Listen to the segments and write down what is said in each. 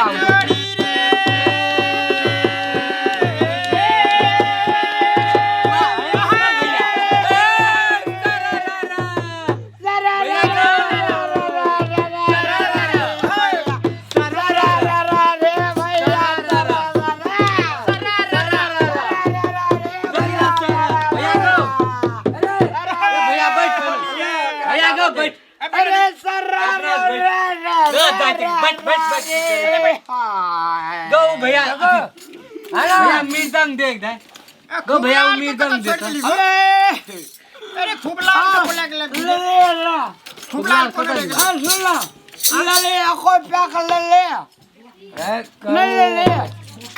भैया। भैया बैठ, भैया गो बैठ। अरे सर, बैठ बैठ बैठ गो भैया। भैया मृदंग देख दे गो भैया, वो मृदंग देता। अरे खूब लाल को लग लग, खूब लाल को लग।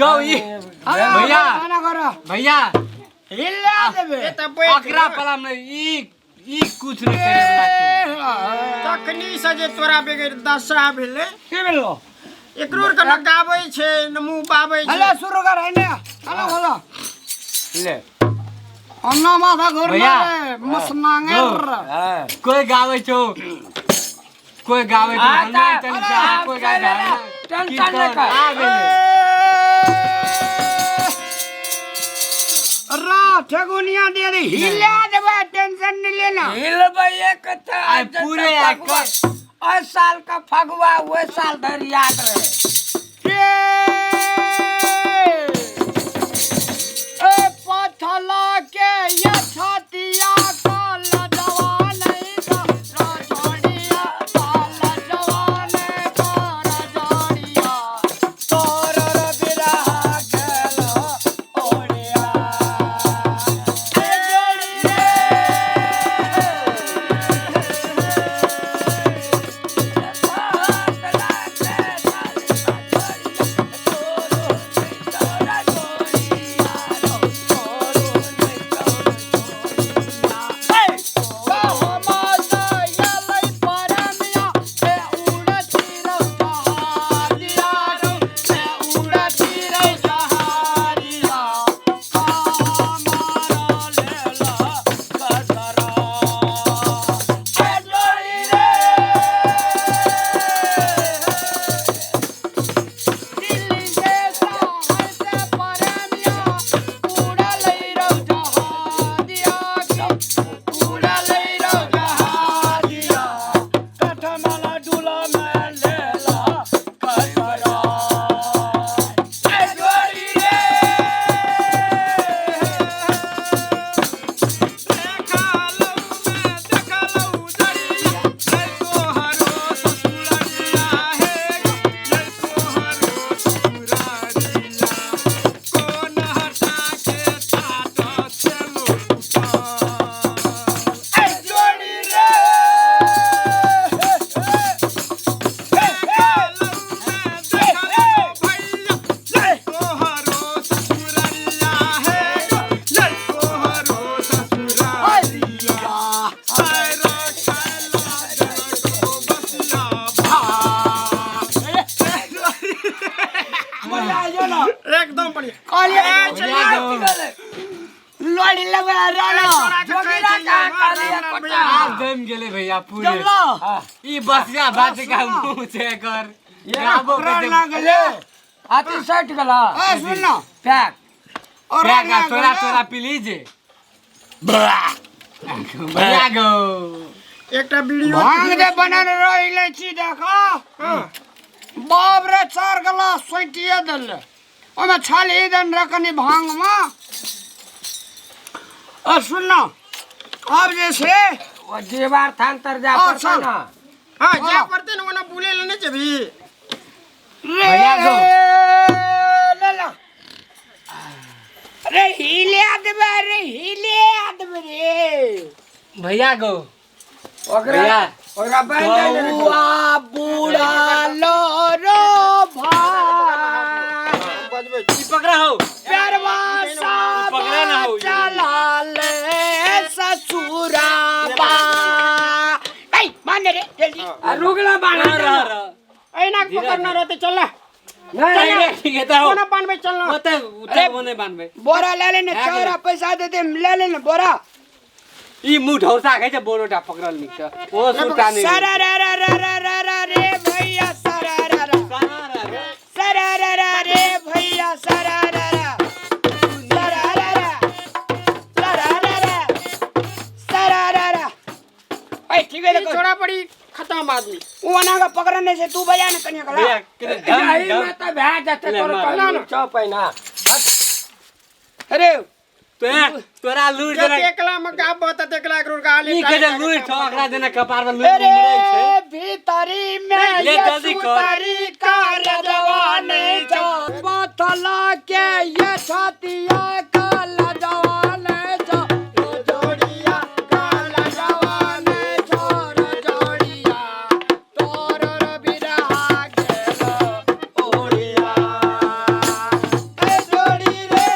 गो ई भैया, भैया अकरा पलाम नहीं, ई ई कुछ नहीं करे वाला छौ। तखनी से जे तोरा बगैर दशा भेलै, एकरो के न गाबै छै न मुंह बाबै छै। शुरू कर है, हेलो हेलो ले अन्ना माथा घूर। भैया। मसनांगर। कोई गावे छौ, कोई गावे छौ हनुमान चालीसा, कोई गावे टेंशन नहीं कर। आ गेलै। रा ठेगुनिया दे दे, हिला देबे, टेंशन नहीं लेना। हिलबै एक तऽ आइ पूरे आइ फगुआ, एहि साल का फगुआ ओहि साल धरि याद रहे। ए पथला के ये छतिया काल जवान जोड़िया, काल जवान कर जोड़िया, तोर बिरहा गेल ओड़िया। ए जोड़िया। एकदम बढ़िया। भैया गो लोड़ी लगा राणा। आब जमि गेलै भैया पूरे। ई बसिया भात का मुंह छै एकर, गाबो के ना गेले। अति सटि गेला। ए सुन ना। पैक और भैया का थोड़ा थोड़ा पी लीजिए भैया गो। एकटा वीडियो भांग जे बनल रहिले छी देखो बाप रे, चार गिलास सोटिए देले, ओहिमे छाली देन रहे कनि भांगमे। और सुन ना, आब जे छै ओ दीवार थान तर जा और पड़तै चल। ना। हाँ, जा पड़ते ना, ओना बुले ले नहीं जेबी। रे भैया गो। ले ला। रे हिले देबे, रे हिले देबे रे। भैया गो। ओकरा भैया। ओकरा बान्हि देने रहे। बौआ बूढ़ा लो रो भाई। बजबै। ई पकड़ा हो। प्यारवा पकड़ा ना हो। चला ले ससुराबा। नहीं मान रे जल्दी। आ रुकला बान्हा रह रह रह। ऐना के पकड़ना रहते, चल ना। नहीं। ठीक है, ठीक है, तो हो। कोना बांधबे, चल ना। ओते उते वो नहीं बांधबे। बोरा ले लेने, है चौरा पैसा दे दे, ले लेने बोरा। ई मुंह ढौसा खाइ छै, बोरोटा पकड़ल नीक छै ओ सुरता नहीं। सरा रा रा रा रा रा रा रे भैया, सरा रा रा। सारा रे। खत्म आदमी। ओ एना के पकड़ने छै, तू बजा ने कनिया कला। भैया कने धम एहि धम में तऽ भए जेतै ले, तोर मार। कहली छौ पहिना। अरे तोरा तोरा लूर जब देना एकला में गाबो त एकला एकरो गाली ई के जे लूर छौ ओकरा देना कपार पर लूर अरे मुड़ै छै। भीतरी में ले ये जल्दी कर। सुतरी का रजवाने छौ, पथला के ये छतिया का लजवाने छौ, जोड़िया का लजवाने छौ, रजोड़िया तोर बिरहा गेलो ओड़िया। ए जोड़ी रे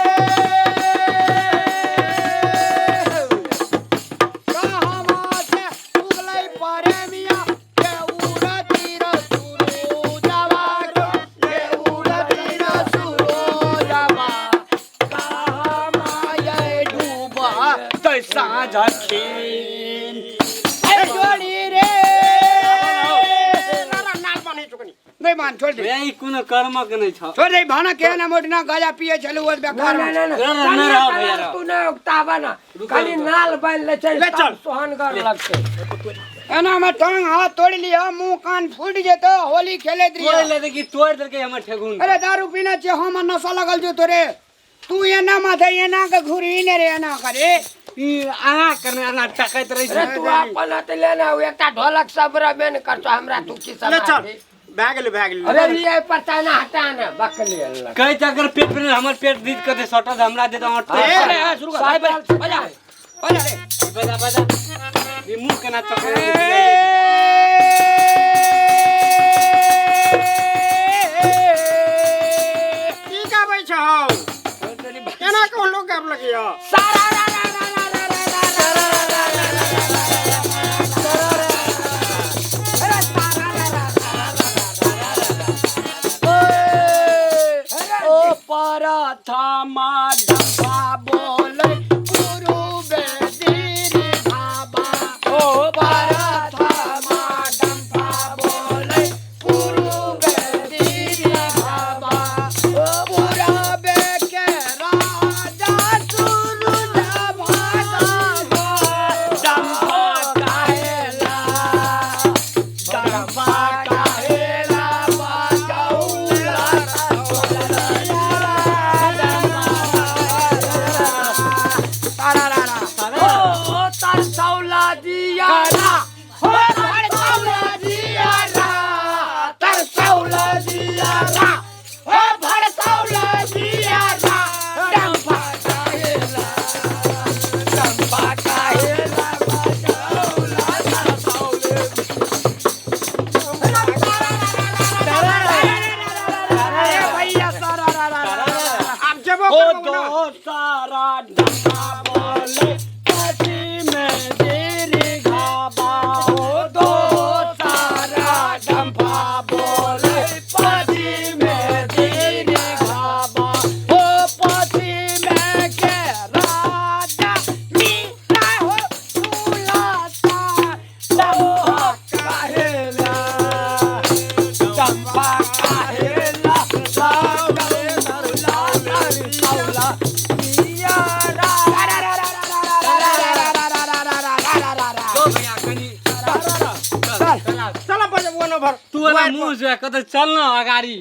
कहवा से उगलै प्रेमिया के उड़ती रे सुरुजवा, के उड़ती रे सुरुजवा, कहवा ये डूबा तै साँझ खिन। ए जोड़ी रे नाल बनै चुकनी। नहीं मान, छोड़ दे। भैया ई कोनो कर्मक नहि छौ। छोड़ दे, भाना के ना मोटना गाजा पिए चलू ओ ना बेकार। ना ना ना ना, ना, ना, रहो भैया, रहो। तू नहि उगताबा ना, रुको, खाली रुको। नाल बान्हि लै छै ले चल। तब सोहनगर लगतै। एना में टांग हाथ तोड़ लिया, मुंह कान फूट जेतो, होली खेलैत तोड़ रहियो। ले देखी, तोड़ देलकै हमर ठेगुन। अरे दारू पीना छे, हम नशा लगल जो तोरे, तू एना माथे एना के घुरी ने रे एना करे। ई आना करने आना टकैत रहै अरे छै। तू अपन हाथ लेना, ओ एकटा ढोलक सब रहबे ने करतो, हमरा तू की ले समझ चल भए गेलै भए गेलै। अरे लिए पर ताना हटा ना बकली अल्लाह। कहै छै अगर पेट पर हमर पेट दीद कते सटल हमरा दे दे ए, अरे हाँ, शुरू कर, बजा बजा बजा रे। बजा बजा ई मुंह केना चकरै की गाबै छौ? केना को लोग गाब लगियो? सारा रा रा रा रा रा रा रा रा रा रा रा रा रा रा रा ओ परथमा डब्बा बोले गुरु बेदीन बाबा, ओ परथमा डब्बा बोले गुरु बेदीन बाबा, ओ पुराबे के राजा सुरुज भागवा, डम्बा काहेला, डम्बा काहेला बजौला। ओ तरसौला दिया रा, हो भड़कौला दिया रा, तरसौला दिया रा, हो भड़कौला दिया रा, डंफा काहेला, डंफा काहेला बजौला तरसौले। अरे भैया सारा रा रा रा रा। आब जेबो ओ करबो ना। दो सारा डंफा बोले पति में तेरी घाबा, ओ दो सारा डंफा बोले पति में तेरी घाबा, ओ पति में के राजा मीरा हो तुलाता, डंफा काहेला, डंफा काहेला बाजौला दिया रा रा रा रा रा रा रा रा रा रा रा रा रा रा। तो भैया कनी चल चल बजबो न भर। तू वाला मुंह जो कतौ चल न अगाडि।